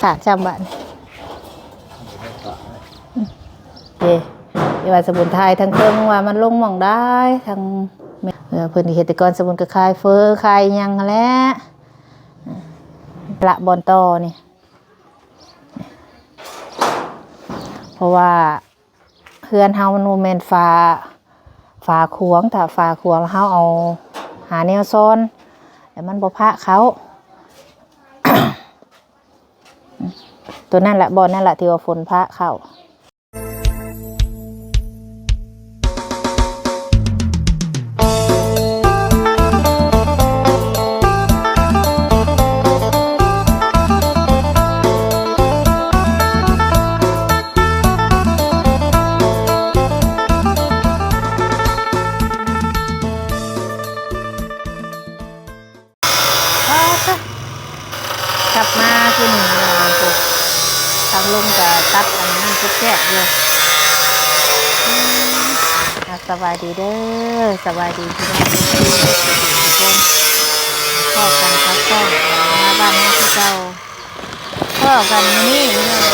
ຕາດຊ້ຳບາດນີ້. ເອີ ທີ່ວ່າສະບຸນຖ່າຍທາງເທິງວ່າມັນລົງໝ່ອງໃດ ທາງ ເອີ ເພິ່ນເຮັດແຕ່ກ່ອນ ສະບຸນກໍຂາຍເຝີ ຂາຍຫຍັງຫັ້ນແຫຼະ ລະບ່ອນຕໍ່ນີ້ ເພາະວ່າ ເຮືອນເຮົາມັນບໍ່ແມ່ນຝາ ຝາຂວາງ ຖ້າຝາຂວາງແລ້ວເຮົາເອົາຫາແນວຊ້ອນ ແລ້ວມັນບໍ່ພະເຂົ້າ ຕົວນັ້ນລະ ບ່ອນນັ້ນລະທີ່ວ່າຝົນພະເຂົ້າ. ປາດເອີ ກັບມາຄືນີ້ ທາງລົງກໍຕັດອັນນັ້ນແຊບໆຢູ່. ອືມ ອ່າ ສະບາຍດີເດີ ສະບາຍດີພີ່ນ້ອງ ພໍ້ກັນກັບຊ່ອງມາບ້ານເຮົາຄືເກົ່າ. ພໍ້ກັນມື້ນີ້ພີ່ນ້ອງ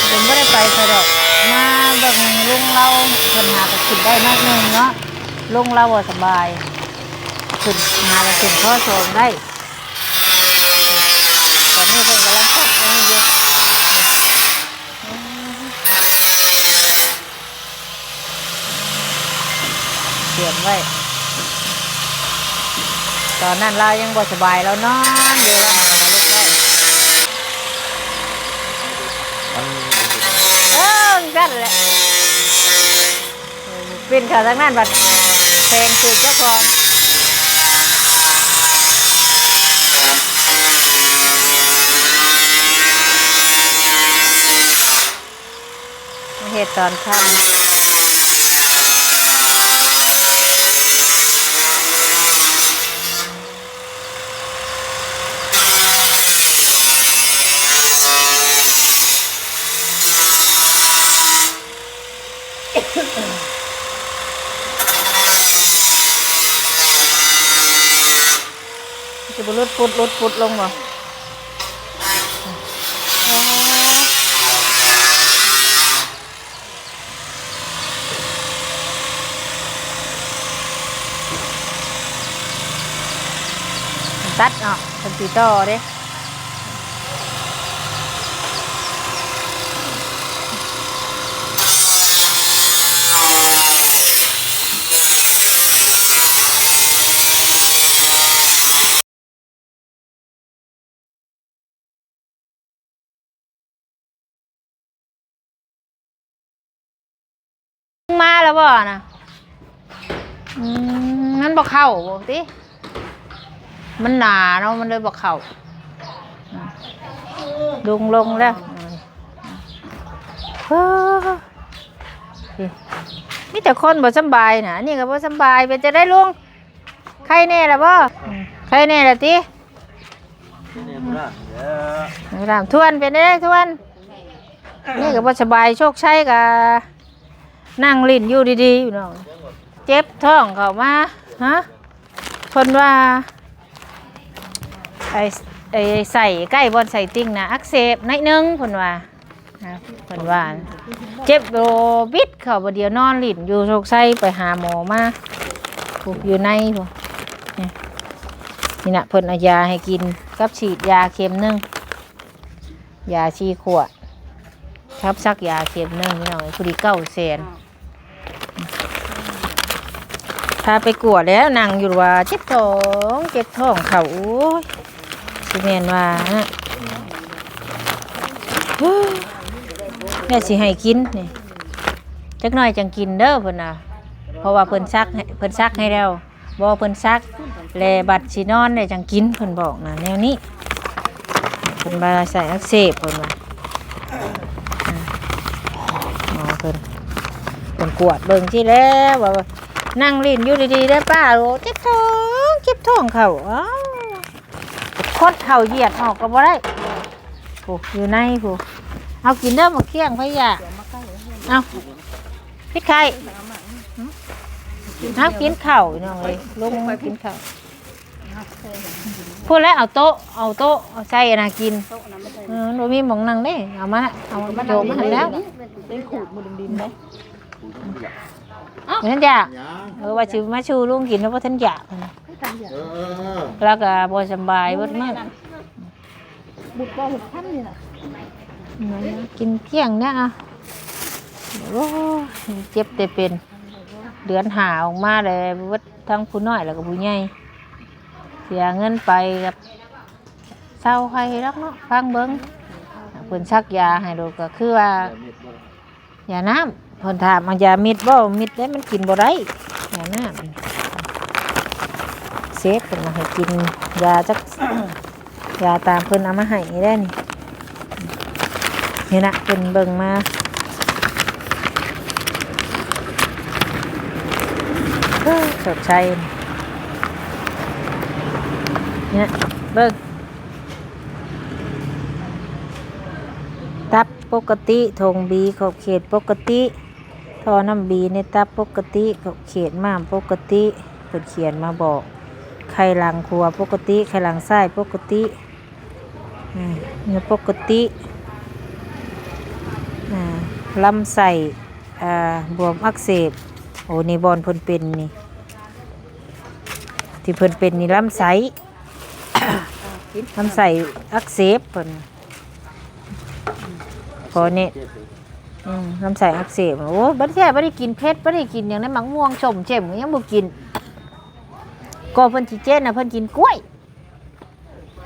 ເພິ່ນບໍ່ໄດ້ໄປໃສດອກ ມາເບິ່ງລຸງລາວ ເພິ່ນຫາກໍຂຶ້ນໄດ້ໜ້ອຍໜຶ່ງເນາະ ລຸງລາວບໍ່ສະບາຍ ຂຶ້ນ ຫາກໍຂຶ້ນ ພໍສອງໄດ້. ຕອນນີ້ເພິ່ນກຳລັງເຮັດຫຍັງຢູ່ ຕຽມໄວ້ ຕອນນັ້ນລາວຍັງບໍ່ສະບາຍ ລາວນອນຢູ່ ລາວນອນຢູ່ ເອີ ຊັ້ນແຫຼະ. ເອີ ປິ່ນເຂົ້າທາງນັ້ນບັດ ແຊງຖືກເຈົ້າຂອງ ມາເຮັດຕອນຄ່ຳ. ຊິບໍ່ຫຼຸດປຸດ ຫຼຸດປຸດລົງບໍ່? ຕັດເນາະ ເພິ່ນຊິຕໍ່ເດ້. ມາແລ້ວບໍ່ນະ? ອືມ ມັນບໍ່ເຂົ້າບໍ່ຕິ? ມັນໜາເນາະ ມັນເລີຍບໍ່ເຂົ້າ. ອືມ ລຸງລົງແລ້ວ. ເອີ ນີ້ ມີແຕ່ຄົນບໍ່ສຳບາຍນະ. ອັນນີ້ກໍບໍ່ສຳບາຍ. ເປັນຈັ່ງໃດລຸງ? ໄຄແນ່ລະບໍ່? ອືມ ໄຄແນ່ລະຕິ? ຖາມທວນເປັນຈັ່ງໃດທວນ? ນີ້ກໍບໍ່ສະບາຍ. ໂຊກໄຊກໍນັ່ງຫຼິ້ນຢູ່ດີໆ ພີ່ນ້ອງ ເຈັບທ້ອງເຂົ້າມາ. ຮະ? ເພິ່ນວ່າ ໄອ້ ໄອ້ໄສ້ໃກ້ບ່ອນໄສ້ຕິ່ງນະ ອັກເສບໜ້ອຍໜຶ່ງ ເພິ່ນວ່າ. ນະ ເພິ່ນວ່າເຈັບ ໂອ ບິດເຂົ້າ ບໍ່ດຽວນອນຫຼິ້ນຢູ່. ສົງໄສໄປຫາໝໍມາ ຜູ້ຢູ່ໃນພຸ້ນ. ນີ້ ນີ້ນະ ເພິ່ນເອົາຢາໃຫ້ກິນກັບສີດຢາເຂັມໜຶ່ງ ຢາສີ່ຂວດ ກັບສັກຢາເຂັມໜຶ່ງ ພີ່ນ້ອງເອີຍ ພໍດີເກົ້າແສນ. ພາໄປກວດແລ້ວ ນັ່ງຢູ່ວ່າເຈັບທ້ອງ ເຈັບທ້ອງເຂົ້າ. ໂອ້ຍ ຊິແມ່ນວ່ານະ ແລ້ວຊິໃຫ້ກິນນີ້ ຈັກໜ້ອຍຈັ່ງກິນເດີ ເພິ່ນວ່າ ເພາະວ່າເພິ່ນສັກໃຫ້ ເພິ່ນສັກໃຫ້ແລ້ວ. ບໍ່ ເພິ່ນສັກແລ້ວບັດຊິນອນແລ້ວຈັ່ງກິນ ເພິ່ນບອກນະ ແນວນີ້. ເພິ່ນວ່າໄສ້ອັກເສບ ເພິ່ນວ່າ. ອືມ ໝໍເພິ່ນ ເພິ່ນກວດເບິ່ງຊີ້ແລ້ວວ່າ ນັ່ງຫຼິ້ນຢູ່ດີໆເດີປ້າ ໂອ ເຈັບທ້ອງ ເຈັບທ້ອງເຂົ້າ. ອ້າວ ຄົດເຂົ້າຢຽດອອກກໍບໍ່ໄດ້. ໂອ້ ຢູ່ໃນພຸ້ນ ເອົາກິນເດີ ໝາກຂຽງ ໃຜຢາກ ເອົາ ພິດໄຂ້ ເອົາກິນເຂົ້າ ພີ່ນ້ອງເອີຍ ລົງມາກິນເຂົ້າ. ພຸ້ນແຫຼະ ເອົາໂຕະ ເອົາໂຕະ ເອົາໃສ່ອັນນະກິນ ໂຕະນະ ບໍ່ໃສ່ ເອີ ມັນບໍ່ມີໝ່ອງນັ່ງເດ້ ເອົາມາ ເອົາມາໂຈມຫັ້ນແລ້ວ ເປັນຂູດມືດິນເດ້ ບໍ່ທັນຢາກ ເອີ ວ່າຊິມາສູ່ລຸງກິນ ແລ້ວບໍ່ທັນຢາກ ເອີ ແລ້ວກໍບໍ່ສະບາຍເບິດມື້ ບຸດບໍ່ຫົກພັນນີ້ນະ ກິນກ້ຽງແລ້ວ ໂອ້ ເຈັບແຕ່ເປັນ ເດືອນຫ້າອອກມາແລ້ວ ເບິດທັງຜູ້ນ້ອຍ ແລ້ວກໍຜູ້ໃຫຍ່ ເສຍເງິນໄປກໍເຊົາໄຂ້ດອກເນາະ ຟັງເບິ່ງ ເພິ່ນສັກຢາໃຫ້ໂລດ ກໍຄືວ່າ ຢານ້ຳ ເພິ່ນຖາມວ່າຢາເມັດບໍ່ ເມັດເດ້ ມັນກິນບໍ່ໄດ້ ຢານ້ຳ ເຊຟເພິ່ນວ່າໃຫ້ກິນຢາຈັກ ຢາຕາມເພິ່ນເອົາມາໃຫ້ນີ້ແຫຼະນີ້ ນີ້ນະ ເພິ່ນເບິ່ງມາ ເອີ ສົດໃສ ນີ້ນະ ເບິ່ງ ຕັບປົກກະຕິ ຖົງບີຂອບເຂດປົກກະຕິ ທໍ່ນ້ຳບີໃນຕັບປົກກະຕິ ຂອບເຂດມ້າມປົກກະຕິ ເພິ່ນຂຽນມາບອກ ໄຂ່ຫຼັງຂວາປົກກະຕິ ໄຂ່ຫຼັງຊ້າຍປົກກະຕິ ອາ ເນື້ອປົກກະຕິ ອາ ລຳໄສ້ ອາ ບວມອັກເສບ ໂອ ນີ້ບ່ອນເພິ່ນເປັນນີ້ ທີ່ເພິ່ນເປັນນີ້ລຳໄສ້ ລຳໄສ້ອັກເສບເພິ່ນ ພໍນີ້ ອືມ ລຳໄສ້ອັກເສບ ໂອ້ ບັດແທ້ ບໍ່ໄດ້ກິນເຜັດ ບໍ່ໄດ້ກິນຫຍັງໃນໝາກມ່ວງສົ້ມເຈ້ມ ຍັງບໍ່ກິນ ກໍເພິ່ນຊິເຈັນນະ ເພິ່ນກິນກ້ວຍ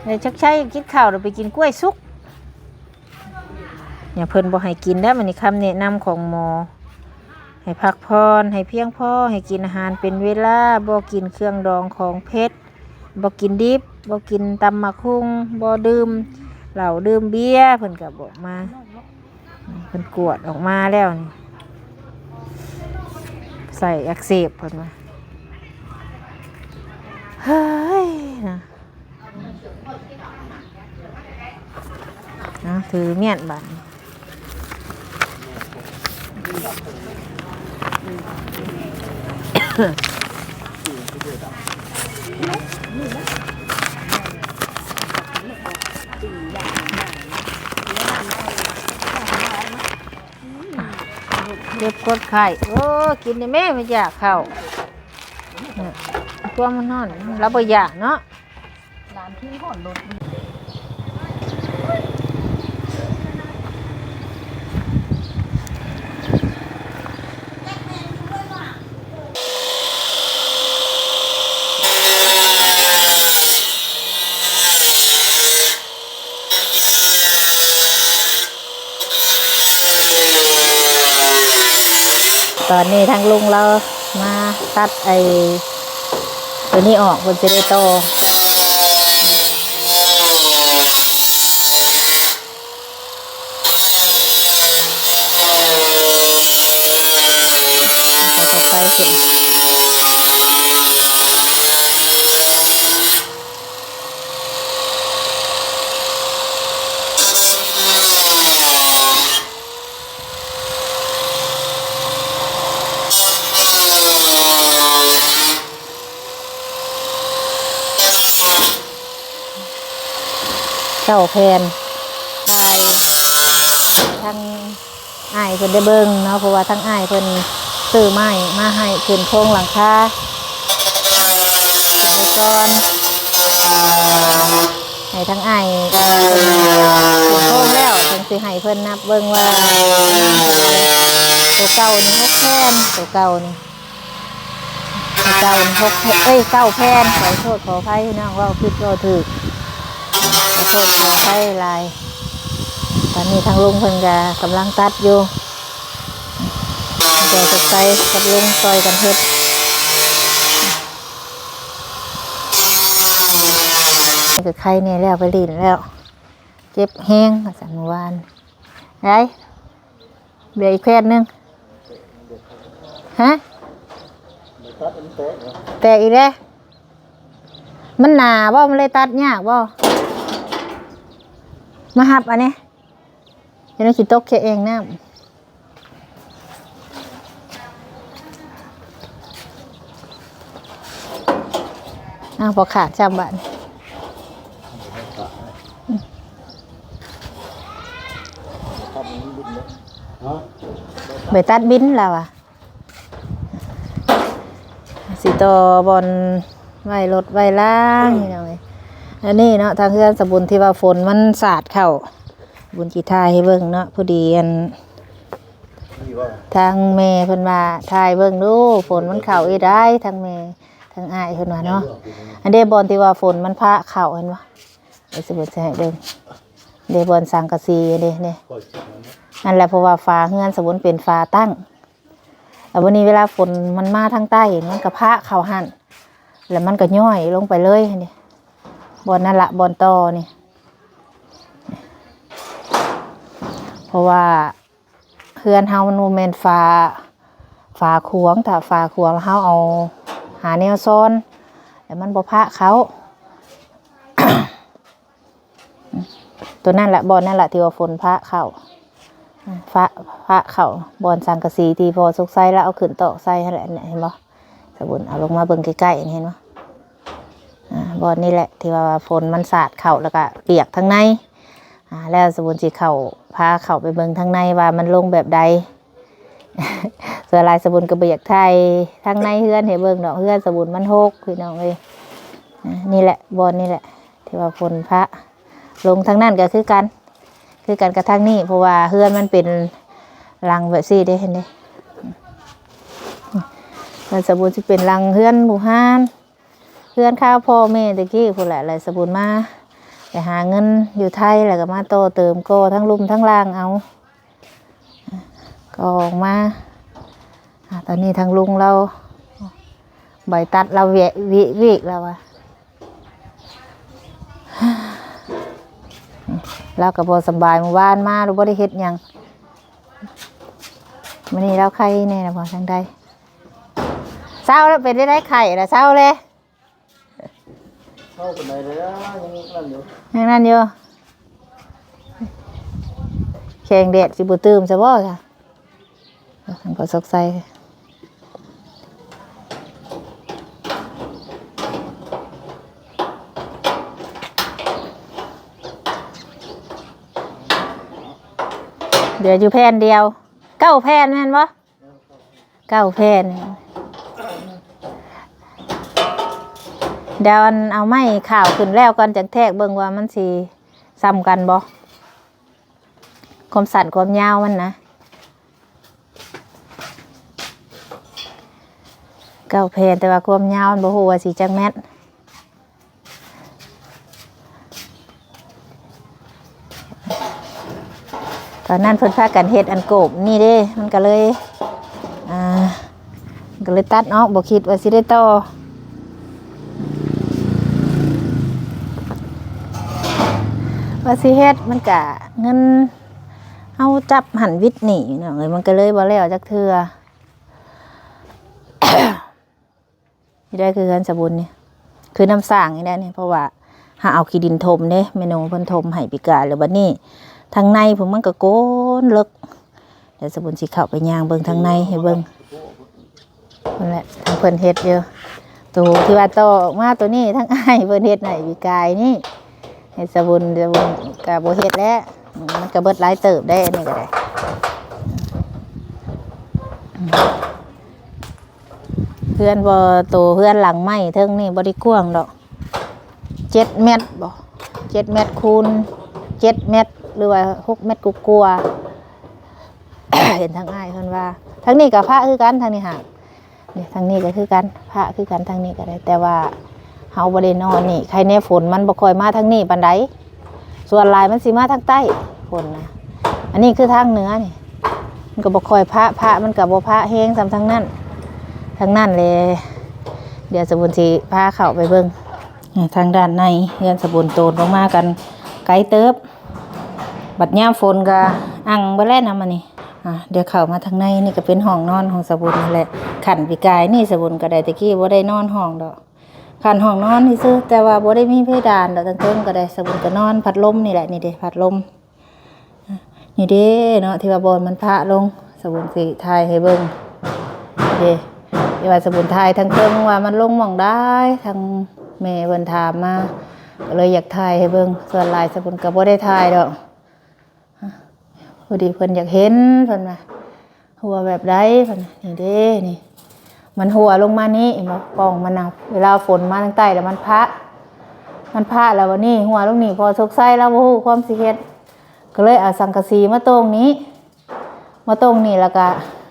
ໄດ້ຊັກໄຊກິນເຂົ້າ ແລ້ວໄປກິນກ້ວຍສຸກ ຍາເພິ່ນບໍ່ໃຫ້ກິນແລ້ວ ມັນນີ້ຄຳແນະນຳຂອງໝໍ ໃຫ້ພັກຜ່ອນໃຫ້ພຽງພໍ ໃຫ້ກິນອາຫານເປັນເວລາ ບໍ່ກິນເຄື່ອງດອງຂອງເຜັດ ບໍ່ກິນດິບ ບໍ່ກິນຕຳໝາກຫຸ່ງ ບໍ່ດື່ມເຫຼົ້າດື່ມເບຍ ເພິ່ນກໍບອກມາ ເພິ່ນກວດອອກມາແລ້ວນີ້ ໄສ້ອັກເສບເພິ່ນວ່າ ເຮີ້ຍນະ. ເອົາ ຖືມ້ຽນບາດນີ້ ເຈັບກວດໄຂ້ ໂອ້ ກິນໄດ້ແມ່ ມັນຢາກເຂົ້າ ອືມ ພວກມັນນອນ ລາວບໍ່ຢາກເນາະ. ຫຼານຂຶ້ນຮອດລົດ ຕອນນີ້ທາງລຸງລາວມາຕັດໄອ້ຕົວນີ້ອອກ ເພິ່ນຊິໄດ້ຕໍ່ ເອົາໄຟຂຶ້ນ. ເກົ້າແຜ່ນ ຖ່າຍທັງ ອ້າຍເພິ່ນໄດ້ເບິ່ງເນາະ ເພາະວ່າທາງອ້າຍເພິ່ນຊື້ໄມ້ມາໃຫ້ຂຶ້ນໂຄງຫຼັງຄາໃຫ້ກ່ອນ ໃຫ້ທາງອ້າຍເພິ່ນຂຶ້ນໂຄງແລ້ວ ຈຶ່ງຊິໃຫ້ເພິ່ນນັບເບິ່ງວ່າ ໂຕເກົ່ານີ້ຫົກແຜ່ນ ໂຕເກົ່ານີ້ ເກົ້າ ຫົກ ເອີຍ ເກົ້າແຜ່ນ ຂໍໂທດຂໍອະໄພພີ່ນ້ອງ ເວົ້າຜິດເວົ້າຖືກ ຂໍໂທດຂໍອະໄພຫຼາຍ. ຕອນນີ້ທາງລຸງເພິ່ນກະກຳລັງຕັດຢູ່ ແຕ່ສົດໃສກັບລຸງຊ່ອຍກັນເຮັດ ນີ້ກະໄຄແນ່ແລ້ວ ໄປຫຼິ້ນແລ້ວ ເຈັບແຮງວ່າຊັ້ນມື້ວານ ໄດ້ ເຫຼືອອີກແຜ່ນໜຶ່ງ ຮະ ແຕກອີກແລ້ວ ມັນໜາບໍ່ ມັນເລີຍຕັດຍາກບໍ່ ມາຮັບອັນນີ້ ເຮັດໃຫ້ຂີ້ຕົກເຄຍແອ່ງນ້ຳ. ອ້າວ ບໍ່ຂາດຊ້ຳບາດ ໄປຕັດບິນລາວອະ ຊິຕໍ່ບ່ອນໄວ້ລົດໄວ້ລາງ ພີ່ນ້ອງເອີຍ. ອັນນີ້ເນາະ ທາງເຮືອນສະບຸນທີ່ວ່າຝົນມັນສາດເຂົ້າ ບຸນຊິຖ່າຍໃຫ້ເບິ່ງເນາະ. ພໍດີອັນ ທາງແມ່ເພິ່ນວ່າ ຖ່າຍເບິ່ງດູ ຝົນມັນເຂົ້າອີກໄດ໋ ທາງແມ່ ທາງອ້າຍເພິ່ນວ່າເນາະ. ອັນເດ້ບ່ອນທີ່ວ່າຝົນມັນພະເຂົ້າ ເຫັນບໍ່? ດຽວສະບຸນຊິໃຫ້ເບິ່ງ ເດ້ບ່ອນສັງກະສີເດ້ນີ້ ນັ້ນແຫຼະ. ເພາະວ່າຝາເຮືອນສະບຸນເປັນຝາຕັ້ງ ແລ້ວບັດນີ້ເວລາຝົນມັນມາທາງໃຕ້ ມັນກໍພະເຂົ້າຫັ້ນ ແລ້ວມັນກໍຍ້ອຍລົງໄປເລີຍນີ້ ບ່ອນນັ້ນລະ ບ່ອນຕໍ່ນີ້. ເພາະວ່າເຮືອນເຮົາມັນບໍ່ແມ່ນຝາ ຝາຂວາງ ຖ້າຝາຂວາງແລ້ວເຮົາເອົາຫາແນວຊ້ອນ ແລ້ວມັນບໍ່ພະເຂົ້າ. ຕົວນັ້ນລະ ບ່ອນນັ້ນລະທີ່ວ່າຝົນພະເຂົ້າ ພະ ພະເຂົ້າບ່ອນສັງກະສີທີ່ພໍ່ສົກໄຊລາວເອົາຂຶ້ນຕອກໃສ່ຫັ້ນແຫຼະ ເຫັນບໍ່? ສະບຸນເອົາລົງມາເບິ່ງໃກ້ໆ ເຫັນບໍ່? ອ່າ ບ່ອນນີ້ແຫຼະທີ່ວ່າຝົນມັນສາດເຂົ້າ ແລ້ວກະປຽກທາງໃນ ອ່າ ແລ້ວສະບຸນຊິເຂົ້າ ພາເຂົ້າໄປເບິ່ງທາງໃນວ່າມັນລົງແບບໃດ. ສ່ວນຫຼາຍສະບຸນກໍບໍ່ຢາກຖ່າຍທາງໃນເຮືອນໃຫ້ເບິ່ງດອກ ເຮືອນສະບຸນມັນຮົກ ພີ່ນ້ອງເອີຍ. ອ່າ ນີ້ແຫຼະ ບ່ອນນີ້ແຫຼະທີ່ວ່າຝົນພະລົງ. ທາງນັ້ນກໍຄືກັນ ຄືກັນກັບທາງນີ້ ເພາະວ່າເຮືອນມັນເປັນຫຼັງແບບຊີ້ເດ້ ເຫັນເດ້. ເຮືອນສະບຸນຊິເປັນຫຼັງເຮືອນບູຮານ ເຮືອນຄາວພໍ່ແມ່ແຕ່ກີ້ພຸ້ນແຫຼະ ແລ້ວສະບຸນມາໄປຫາເງິນຢູ່ໄທ ແລ້ວກໍມາຕໍ່ເຕີມກໍ່ທັງລຸ່ມທັງລ່າງເອົາ ກໍອອກມາ. ອ່າ ຕອນນີ້ທາງລຸງລາວ ໃບຕັດລາວແວະວິກໆ ລາວວ່າ ລາວກໍບໍ່ສະບາຍ ມື້ວານມາລາວບໍ່ໄດ້ເຮັດຫຍັງ. ມື້ນີ້ລາວໄຄແນ່ລະບໍ່ ທາງໃດ? ເຊົາແລ້ວ ເປັນໄດ້ໄດ້ໄຂ້ລະ ເຊົາແລ້ວ? ເຊົາປານໃດແລ້ວ ຍັງນັ້ນຢູ່ ຍັງນັ້ນຢູ່ ແຂງແດດຊິບໍ່ຕື່ມຊະບໍ່ຊະ ທາງພໍ່ສົກໄຊ. ເຫຼືອຢູ່ແຜ່ນດຽວ ເກົ້າແຜ່ນແມ່ນບໍ່? ເກົ້າແຜ່ນ. ດຽວອັນເອົາໄມ້ຂາວຂຶ້ນແລ້ວກ່ອນ ຈັ່ງແທກເບິ່ງວ່າມັນຊິຊ້ຳກັນບໍ່ ຄວາມສັ້ນຄວາມຍາວມັນນະ. ເກົ້າແຜ່ນ ແຕ່ວ່າຄວາມຍາວມັນບໍ່ຮູ້ວ່າຊິຈັກແມັດ. ຕອນນັ້ນເພິ່ນພາກັນເຮັດອັນໂກບນີ້ເດ້ ມັນກໍເລີຍ ອ່າ ມັນກໍເລີຍຕັດອອກ ບໍ່ຄິດວ່າຊິໄດ້ຕໍ່ ວ່າຊິເຮັດ. ມັນກະເງິນເຮົາຈັບຫັ້ນວິດນີ້ເນາະ ມັນກໍເລີຍບໍ່ແລ້ວຈັກເທື່ອ. ນີ້ໄດ້ຄືເຮືອນສະບຸນນີ້ ຄືນ້ຳສ້າງນີ້ແຫຼະນີ້ ເພາະວ່າຫາເອົາຂີ້ດິນຖົມເດ້ ແມ່ນົງເພິ່ນຖົມໃຫ້ປີກາຍ ແລ້ວບັດນີ້ທາງໃນພຸ້ນມັນກໍໂກນເລິກ. ດຽວສະບຸນຊິເຂົ້າໄປຍ່າງເບິ່ງທາງໃນໃຫ້ເບິ່ງ ນັ້ນແຫຼະ ທາງເພິ່ນເຮັດຢູ່ ໂຕທີ່ວ່າຕໍ່ອອກມາໂຕນີ້ ທາງອ້າຍເພິ່ນເຮັດໃຫ້ປີກາຍນີ້ ໃຫ້ສະບຸນ ສະບຸນກໍບໍ່ເຮັດແລ້ວ ມັນກໍເບິດຫຼາຍເຕີບໄດ໋ ອັນນີ້ກໍໄດ້. ເຮືອນບໍ່ ໂຕເຮືອນຫຼັງໃໝ່ເທິງນີ້ບໍ່ໄດ້ກວ້າງດອກ ເຈັດແມັດບໍ່ ເຈັດແມັດຄູນເຈັດແມັດ ຫຼືວ່າຫົກແມັດກວ່າໆ ເຫັນທາງອ້າຍເພິ່ນວ່າ. ທາງນີ້ກໍພະຄືກັນ ທາງນີ້ຫາ ນີ້ ທາງນີ້ກໍຄືກັນ ພະຄືກັນ ທາງນີ້ກໍໄດ້ ແຕ່ວ່າເຮົາບໍ່ໄດ້ນອນນີ້ ໃຄແນ່ຝົນມັນບໍ່ຄ່ອຍມາທາງນີ້ປານໃດ. ສ່ວນຫຼາຍມັນຊິມາທາງໃຕ້ ຝົນນະ ອັນນີ້ຄືທາງເໜືອນີ້ ມັນກໍບໍ່ຄ່ອຍພະ ພະມັນກໍບໍ່ພະແຮງສ່ຳທາງນັ້ນ ທາງນັ້ນແຫຼະ. ດຽວສະບຸນຊິພາເຂົ້າໄປເບິ່ງ ທາງດ້ານໃນເຮືອນສະບຸນໂຕນລົງມາກັນໄກເຕີບ ບັດຍາມຝົນກໍອັ່ງເບິດແລ້ວນຳອັນນີ້. ອ່າ ດຽວເຂົ້າມາທາງໃນ ນີ້ກໍເປັນຫ້ອງນອນຂອງສະບຸນນັ້ນແຫຼະ ຂັ້ນປີກາຍນີ້ ສະບຸນກໍໄດ້ ແຕ່ກີ້ບໍ່ໄດ້ນອນຫ້ອງດອກ ຂັ້ນຫ້ອງນອນຊື່ໆ ແຕ່ວ່າບໍ່ໄດ້ມີເພດານດອກ ທາງເທິງກໍໄດ້ ສະບຸນກໍນອນພັດລົມນີ້ແຫຼະ ນີ້ເດ້ ພັດລົມ ນີ້ເດ້ເນາະ ທີ່ວ່າບ່ອນມັນພະລົງ ສະບຸນຊິຖ່າຍໃຫ້ເບິ່ງ ນີ້ເດ້ ທີ່ວ່າສະບຸນຖ່າຍທາງເທິງວ່າມັນລົງໝ່ອງໃດ ທາງ ແມ່ເພິ່ນຖາມມາ ກໍເລີຍຢາກຖ່າຍໃຫ້ເບິ່ງ. ສ່ວນຫຼາຍສະບຸນກໍບໍ່ໄດ້ຖ່າຍດອກ ພໍດີເພິ່ນຢາກເຫັນ ເພິ່ນວ່າຮົ່ວແບບໃດ ເພິ່ນວ່າ. ນີ້ເດ້ ນີ້ ມັນຮົ່ວລົງມານີ້ ເຫັນບໍ່? ປ່ອງມັນນະ ເວລາຝົນມາທາງໃຕ້ແລ້ວມັນພະ ມັນພະແລ້ວບັດນີ້ຮົ່ວລົງນີ້. ພໍ່ສົກໄຊລາວບໍ່ຮູ້ຄວາມຊິເຮັດ ກໍເລີຍເອົາສັງກະສີມາໂຕ່ງນີ້ ມາໂຕ່ງນີ້ ແລ້ວກະ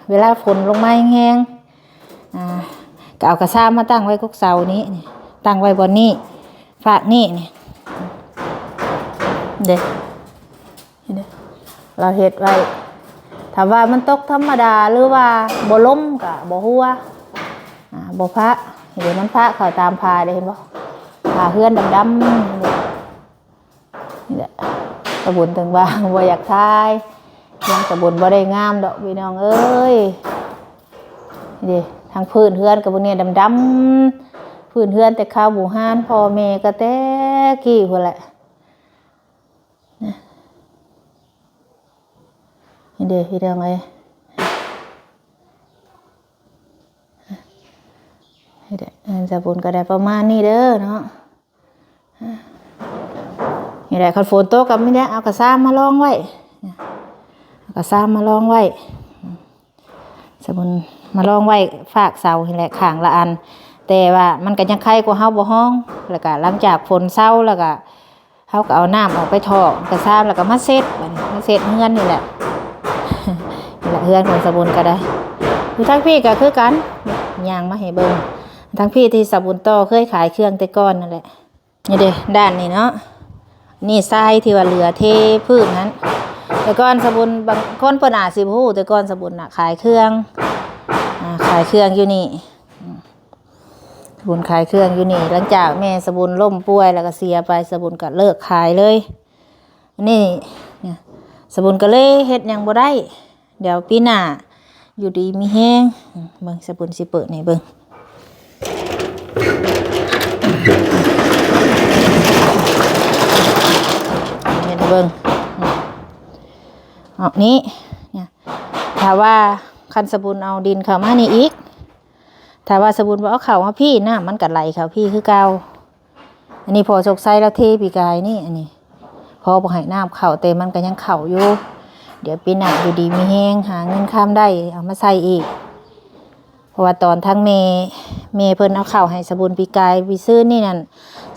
ເວລາຝົນລົງມາແຮງໆ ອ່າ ກໍເອົາກະຊາມມາຕັ້ງໄວ້ກົກເສົານີ້ ນີ້ ຕັ້ງໄວ້ບ່ອນນີ້ ຟາກນີ້ ນີ້ເດ້ ເຫັນເດ້ ລາວເຮັດໄວ້. ຖ້າວ່າມັນຕົກທຳມະດາ ຫຼືວ່າບໍ່ລົມກໍບໍ່ຮົ່ວ ອ່າ ບໍ່ພະ. ເຫັນເດ້ ມັນພະເຂົ້າຕາມຝາເດ້ ເຫັນບໍ່? ຝາເຮືອນດຳໆ ນີ້ແຫຼະ ສະບຸນເຖິງວ່າບໍ່ຢາກຖ່າຍ ເຮືອນສະບຸນບໍ່ໄດ້ງາມດອກພີ່ນ້ອງເອີຍ. ນີ້ເດ້ ທາງພື້ນເຮືອນກໍເບິ່ງແດ່ ດຳໆ ພື້ນເຮືອນແຕ່ຄາວບູຮານ ພໍ່ແມ່ກໍແຕ່ກີ້ພຸ້ນແຫຼະ. ນີ້ເດ້ພີ່ນ້ອງເອີຍ ນີ້ເດ້ ເຮືອນສະບຸນກໍໄດ້ປະມານນີ້ເດີເນາະ. ນີ້ແຫຼະ ຄັນຝົນຕົກກໍມີແຕ່ເອົາກະຊາມມາລອງໄວ້ ເອົາກະຊາມມາລອງໄວ້ ສະບຸນມາລອງໄວ້ຟາກເສົານີ້ແຫຼະ ຂ້າງລະອັນ. ແຕ່ວ່າມັນກໍຍັງໄຄກວ່າເຮົາບໍ່ຮອງ. ແລ້ວກໍຫຼັງຈາກຝົນເຊົາແລ້ວກໍ ເຮົາກໍເອົານ້ຳອອກໄປຖອກກະຊາມ ແລ້ວກໍມາເຊັດ ບັດນີ້ມາເຊັດເຮືອນນີ້ແຫຼະ. ນີ້ແຫຼະ ເຮືອນຂອງສະບຸນກໍໄດ້ ຢູ່ທາງພີ້ກໍຄືກັນ ຍ່າງມາໃຫ້ເບິ່ງ. ທາງພີ້ທີ່ສະບຸນຕໍ່ເຄີຍຂາຍເຄື່ອງແຕ່ກ່ອນນັ້ນແຫຼະ. ນີ້ເດ້ ດ້ານນີ້ເນາະ ນີ້ຊາຍທີ່ວ່າເຫຼືອເທພື້ນຫັ້ນ. ແຕ່ກ່ອນສະບຸນ ບາງຄົນເພິ່ນອາດຊິບໍ່ຮູ້ ແຕ່ກ່ອນສະບຸນນະຂາຍເຄື່ອງ ອ່າ ຂາຍເຄື່ອງຢູ່ນີ້ ອືມ ສະບຸນຂາຍເຄື່ອງຢູ່ນີ້. ຫຼັງຈາກແມ່ສະບຸນລົ້ມປ່ວຍແລ້ວກໍເສຍໄປ ສະບຸນກໍເລີກຂາຍເລີຍ. ນີ້ ສະບຸນກໍເລີຍເຮັດຫຍັງບໍ່ໄດ້. ດຽວປີໜ້າຢູ່ດີມີແຮງ. ເບິ່ງ ສະບຸນຊິເປີດໃຫ້ເບິ່ງ ເຮັດໃຫ້ເບິ່ງ ອອກນີ້ ນີ້ ຖ້າວ່າຄັນສະບຸນເອົາດິນເຂົ້າມານີ້ອີກ ຖ້າວ່າສະບຸນບໍ່ເອົາເຂົ້າມາພີ້ ນ້ຳມັນກໍໄຫຼເຂົ້າພີ້ຄືເກົ່າ. ອັນນີ້ພໍ່ສົກໄຊລາວເທປີກາຍນີ້ ອັນນີ້ພໍ່ບໍ່ໃຫ້ນ້ຳເຂົ້າ ແຕ່ມັນກໍຍັງເຂົ້າຢູ່. ດຽວປີໜ້າຢູ່ດີມີແຮງ ຫາເງິນຄຳໄດ້ເອົາມາໃສ່ອີກ. ເພາະວ່າຕອນທັງແມ່ ແມ່ເພິ່ນເອົາເຂົ້າໃຫ້ສະບຸນປີກາຍປີຊືນນີ້ນັ້ນ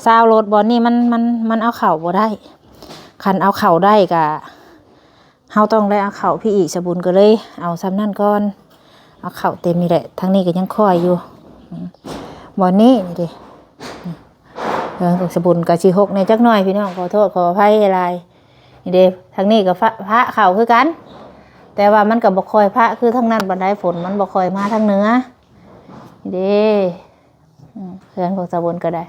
ຊາວໂລດ ບ່ອນນີ້ມັນ ມັນ ມັນເອົາເຂົ້າບໍ່ໄດ້. ຄັນເອົາເຂົ້າໄດ້ກະ ເຮົາຕ້ອງໄດ້ເອົາເຂົ້າພີ້ອີກ ສະບຸນກໍເລີຍເອົາຊ່ຳນັ້ນກ່ອນ. ເອົາເຂົ້າເຕັມນີ້ແຫຼະ ທາງນີ້ກໍຍັງຄ່ອຍຢູ່ ອືມ ບ່ອນນີ້ນີ້ເດ້ ເອີ ຂອງສະບຸນກໍຊິຫົກແດ່ຈັກໜ້ອຍພີ່ນ້ອງ ຂໍໂທດຂໍອະໄພຫຼາຍ. ນີ້ເດ້ ທາງນີ້ກໍພະ ພະເຂົ້າຄືກັນ ແຕ່ວ່າມັນກໍບໍ່ຄ່ອຍພະຄືທາງນັ້ນປານໃດ ຝົນມັນບໍ່ຄ່ອຍມາທາງເໜືອ. ນີ້ເດ້ ອືມ ເຮືອນຂອງສາວບຸນກໍໄດ້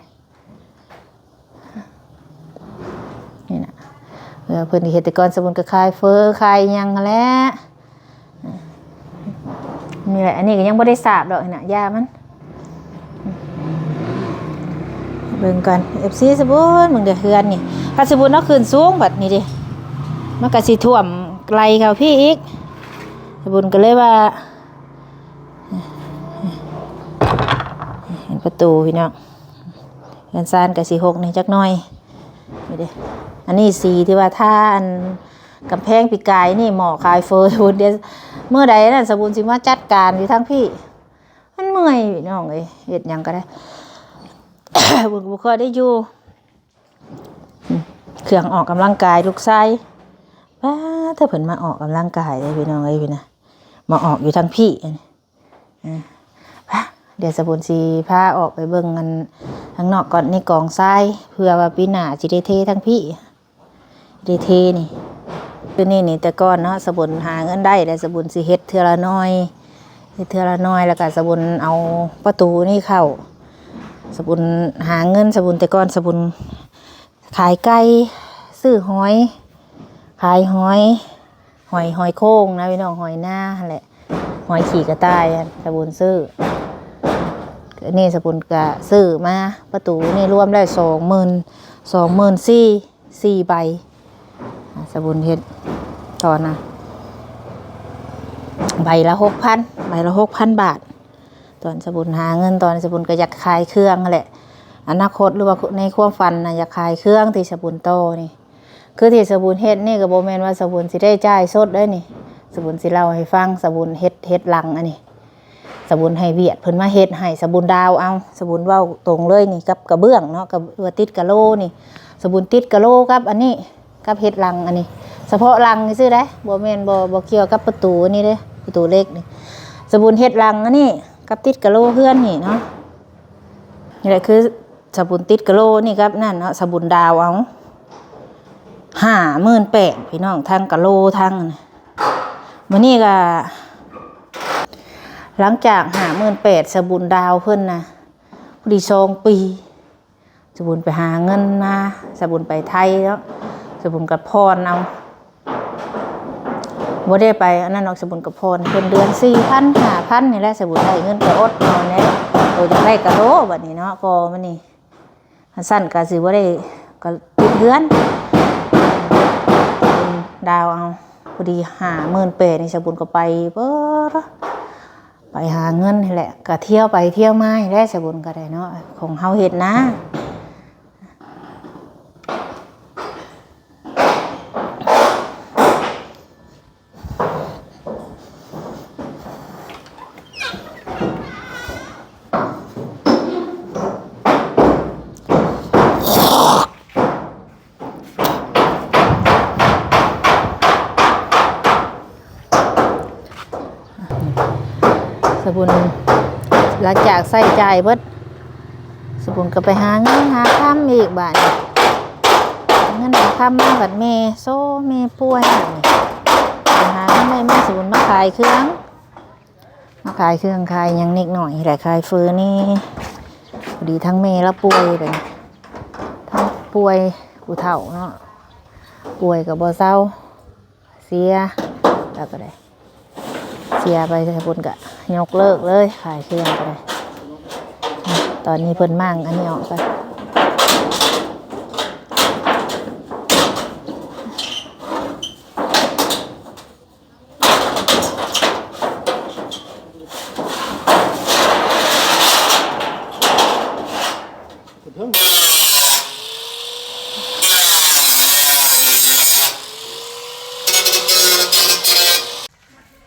ນີ້ນະ ເອີ ເພິ່ນເຮັດແຕ່ກ່ອນ ສາວບຸນກໍຂາຍເຝີ ຂາຍຫຍັງຫັ້ນແຫຼະ ນີ້ແຫຼະ. ອັນນີ້ກໍຍັງບໍ່ໄດ້ສາບດອກ ນີ້ນະ ຫຍ້າມັນ ເບິ່ງກ່ອນ ເອັຟຊີ ສາວບຸນ ເບິ່ງເດີເຮືອນນີ້ ຄັນສາວບຸນເອົາຂຶ້ນສູງບັດນີ້ເດ້ ມັນກໍຊິຖ້ວມໄຫຼເຂົ້າພີ້ອີກ. ສາວບຸນກໍເລີຍວ່າ ເຫັນປະຕູພີ່ນ້ອງ ເຮືອນຊານກໍຊິຫົກແດ່ຈັກໜ້ອຍ ນີ້ເດ້. ອັນນີ້ສີທີ່ວ່າທາອັນກຳແພງປີກາຍນີ້ ໝໍ້ຂາຍເຝີພຸ້ນເດ້. ມື້ໃດນັ້ນສາວບຸນຊິມາຈັດການຢູ່ທາງພີ້ ມັນເມື່ອຍພີ່ນ້ອງເອີຍ ເຮັດຫຍັງກໍໄດ້ ບຸນກໍບໍ່ຄ່ອຍໄດ້ຢູ່. ເຄື່ອງອອກກຳລັງກາຍລູກຊາຍ ປ້າ ແຕ່ເພິ່ນມາອອກກຳລັງກາຍເດ້ພີ່ນ້ອງເອີຍ ພີ່ນະ ມາອອກຢູ່ທາງພີ້ ອັນນີ້ ອ່າ ໄປ ດຽວສາວບຸນຊິພາອອກໄປເບິ່ງອັນທາງນອກກ່ອນ ໃນກອງຊາຍ ເພື່ອວ່າປີໜ້າຊິໄດ້ເທທາງພີ້ ໄດ້ເທນີ້. ຄືນີ້ນີ້ແຕ່ກ່ອນເນາະ ສາວບຸນຫາເງິນໄດ້ແລ້ວ ສາວບຸນຊິເຮັດເທື່ອລະໜ້ອຍ ເຮັດເທື່ອລະໜ້ອຍ ແລ້ວກໍສາວບຸນເອົາປະຕູນີ້ເຂົ້າ. ສາວບຸນຫາເງິນ ສາວບຸນ ແຕ່ກ່ອນສາວບຸນຂາຍໄກ່ ຊື້ຫອຍ ຂາຍຫອຍ ຫອຍ ຫອຍໂຂ່ງນະພີ່ນ້ອງ ຫອຍນາຫັ້ນແຫຼະ ຫອຍຂີ້ກະຕ່າຍຫັ້ນ ສາວບຸນຊື້. ນີ້ສາວບຸນກະຊື້ມາ ປະຕູນີ້ລວມແລ້ວສອງໝື່ນ ສອງໝື່ນສີ່ ສີ່ໃບ ອ່າ ສາວບຸນເຮັດຕອນນະ ໃບລະຫົກພັນ ໃບລະຫົກພັນບາດ. ຕອນສາວບຸນຫາເງິນ ຕອນສາວບຸນກໍຢາກຂາຍເຄື່ອງຫັ້ນແຫຼະ ອະນາຄົດ ຫຼືວ່າໃນຄວາມຝັນນະ ຢາກຂາຍເຄື່ອງທີ່ສະບຸນຕໍ່ນີ້. ຄືທີ່ສະບຸນເຮັດນີ້ກໍບໍ່ແມ່ນວ່າສະບຸນຊິໄດ້ຈ່າຍສົດເດ້ນີ້. ສະບຸນຊິເລົ່າໃຫ້ຟັງ, ສະບຸນເຮັດ ເຮັດຫຼັງອັນນີ້ ສະບຸນໃຫ້ວຽດເພິ່ນມາເຮັດໃຫ້, ສະບຸນດາວເອົາ. ສະບຸນເວົ້າຕົງເລີຍນີ້ ກັບກະເບື້ອງເນາະ, ກັບວ່າຕິດກະໂຫຼນີ້ ສະບຸນຕິດກະໂຫຼກັບອັນນີ້ ກັບເຮັດຫຼັງອັນນີ້ ສະເພາະຫຼັງຊື່ໆເດ້, ບໍ່ແມ່ນ ບໍ່ ບໍ່ກ່ຽວກັບປະຕູອັນນີ້ເດ້, ປະຕູເຫຼັກນີ້. ສະບຸນເຮັດຫຼັງອັນນີ້ກັບຕິດກະໂຫຼເຮືອນນີ້ເນາະ. ນີ້ແຫຼະ ຄືສະບຸນຕິດກະໂຫຼນີ້ກັບນັ້ນເນາະ, ສະບຸນດາວເອົາ ຫ້າໝື່ນແປດ ພີ່ນ້ອງ, ທັງກະໂຫຼທັງອັນນັ້ນ. ມື້ນີ້ກໍ ຫຼັງຈາກຫ້າໝື່ນແປດ ສະບຸນດາວເພິ່ນນະ ພໍດີສອງປີ ສະບຸນໄປຫາເງິນມາ, ສະບຸນໄປໄທເນາະ, ສະບຸນກໍຜ່ອນເອົາ. ບໍ່ໄດ້ໄປອັນນັ້ນດອກ, ສະບຸນກໍຜ່ອນເພິ່ນເດືອນສີ່ພັນ ຫ້າພັນນີ້ແຫຼະ. ສະບຸນໄດ້ເງິນກໍອົດເອົາແດ່, ໂຕຢາກໄດ້ກະໂຫຼບັດນີ້ເນາະ, ກໍມື້ນີ້ ຄັນຊັ້ນກໍຊິບໍ່ໄດ້ ກໍຕິດເຮືອນ ດາວເອົາ. ພໍດີຫ້າໝື່ນແປດນີ້ ສະບຸນກໍໄປເບີດ ໄປຫາເງິນຫັ້ນແຫຼະ, ກໍທ່ຽວໄປທ່ຽວມານີ້ແຫຼະ ສະບຸນກໍໄດ້ເນາະ, ຂອງເຮົາເຮັດນາ. ສະບຸນ ຫຼັງຈາກໃຊ້ຈ່າຍເບິດ ສະບຸນກໍໄປຫາເງິນຫາຄຳອີກບາດນີ້. ເງິນຫາຄຳມາບັດແມ່ໂຊ ແມ່ປ່ວຍ. ໄປຫາເງິນໄດ້ມາ ສະບຸນມາຂາຍເຄື່ອງ ມາຂາຍເຄື່ອງຂາຍຫຍັງນິດໜ້ອຍແຫຼະ, ຂາຍເຟີນີ້. ພໍດີທັງແມ່ລາວປ່ວຍເດ້, ທັງປ່ວຍຜູ້ເຖົ້າເນາະ, ປ່ວຍກໍບໍ່ເຊົາ. ເສຍ ແລ້ວກໍໄດ້ ເສຍໄປ ເພິ່ນກໍຍົກເລີກເລີຍ ຂາຍເຄື່ອງກໍໄດ້. ຕອນນີ້ເພິ່ນມ້າງອັນນີ້ອອກໄປ.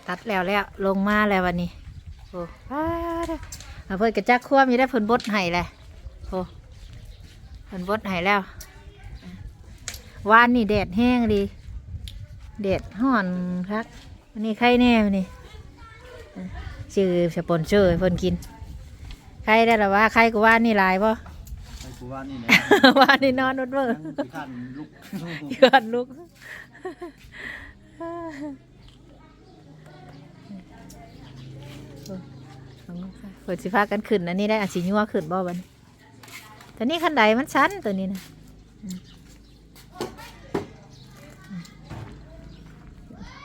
ຕັດແລ້ວແລ້ວ ລົງມາແລ້ວບັດນີ້. ໂອ້ ປາດ ເພິ່ນກໍຈັກຄວາມຢູ່ໄດ໋ ເພິ່ນບົດໃຫ້ແຫຼະ. ໂອ້ ເພິ່ນບົດໃຫ້ແລ້ວ. ວານນີ້ແດດແຮງດີ ແດດຮ້ອນຄັກ. ມື້ນີ້ໄຄແດ່ມື້ນີ້ ຊື້ສະປອນເຊີໃຫ້ເພິ່ນກິນ. ໄຄໄດ້ລະວ່າ ໄຄກວ່າວານນີ້ຫຼາຍບໍ່? ໄຄກວ່າວານນີ້ແຫຼະ. ວານນີ້ນອນອດເວີ ຍັງຂີ້ຄ້ານລຸກ ຂີ້ຄ້ານລຸກ. ເພິ່ນຊິພາກັນຂຶ້ນອັນນີ້ໄດ້ ອາດຊິຍົວຂຶ້ນບໍ່ບັດນີ້? ຕົວນີ້ຄັນໄດມັນຊັນ ຕົວນີ້ນະ ອືມ ອືມ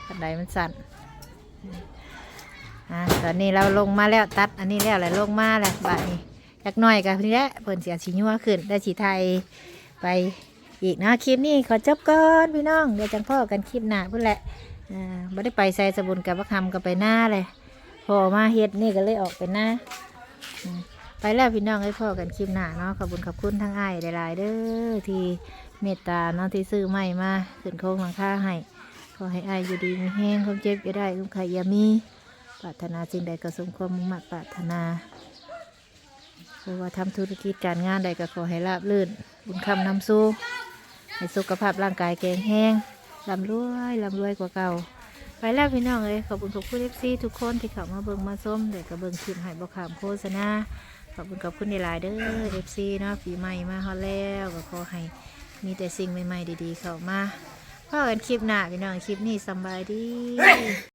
ຄັນໄດມັນຊັນ. ອືມ ອ່າ ຕອນນີ້ລາວລົງມາແລ້ວ ຕັດອັນນີ້ແລ້ວ ແລ້ວລົງມາແລ້ວ. ບາດນີ້ຈັກໜ້ອຍກໍນີ້ແຫຼະ ເພິ່ນຊິ ອາດຊິຍົວຂຶ້ນ ແລ້ວຊິຖ່າຍໄປ ອີກເນາະ. ຄລິບນີ້ຂໍຈົບກ່ອນພີ່ນ້ອງ ດຽວຈັ່ງພໍ້ກັນຄລິບໜ້າພຸ້ນແຫຼະ. ເອີ ບໍ່ໄດ້ໄປໃສ ສະບຸນກັບບັກຫຳກໍໄປນາແຫຼະ ພໍມາເຮັດນີ້ກໍເລີຍອອກໄປນາ. ອືມ ໄປແລ້ວພີ່ນ້ອງເອີຍ ພໍ້ກັນຄລິບໜ້າເນາະ. ຂອບຄຸນຂອບຄຸນທາງອ້າຍຫຼາຍໆເດີ ທີ່ເມດຕາເນາະ ທີ່ຊື້ໄມ້ມາຂຶ້ນໂຄງຫຼັງຄາໃຫ້. ຂໍໃຫ້ອ້າຍຢູ່ດີມີແຮງ ຄວາມເຈັບຢ່າໄດ້ ຄວາມໄຂ້ຢ່າມີ ປາດຖະໜາສິ່ງໃດກໍສົມຄວາມມຸ່ງມາດປາດຖະໜາ. ບໍ່ວ່າທຳທຸລະກິດການງານໃດກໍຂໍໃຫ້ລາບລື່ນ ບຸນຄ້ຳນຳຊູ ໃຫ້ສຸຂະພາບຮ່າງກາຍແຂງແຮງ ລ່ຳລວຍ ລ່ຳລວຍກວ່າເກົ່າ. ໄປແລ້ວພີ່ນ້ອງເອີຍ ຂອບຄຸນຂອບຄຸນເອັຟຊີທຸກຄົນທີ່ເຂົ້າມາເບິ່ງມາຊົມ ແລະກໍເບິ່ງຄລິບໃຫ້ບໍ່ຂ້າມໂຄສະນາ. ຂອບຄຸນຂອບຄຸນຫຼາຍໆເດີ ເອັຟຊີເນາະ. ປີໃໝ່ມາຮອດແລ້ວ ກໍຂໍໃຫ້ມີແຕ່ສິ່ງໃໝ່ໆດີໆເຂົ້າມາ. ພໍ້ກັນຄລິບໜ້າພີ່ນ້ອງ ຄລິບນີ້ສຳບາຍດີ.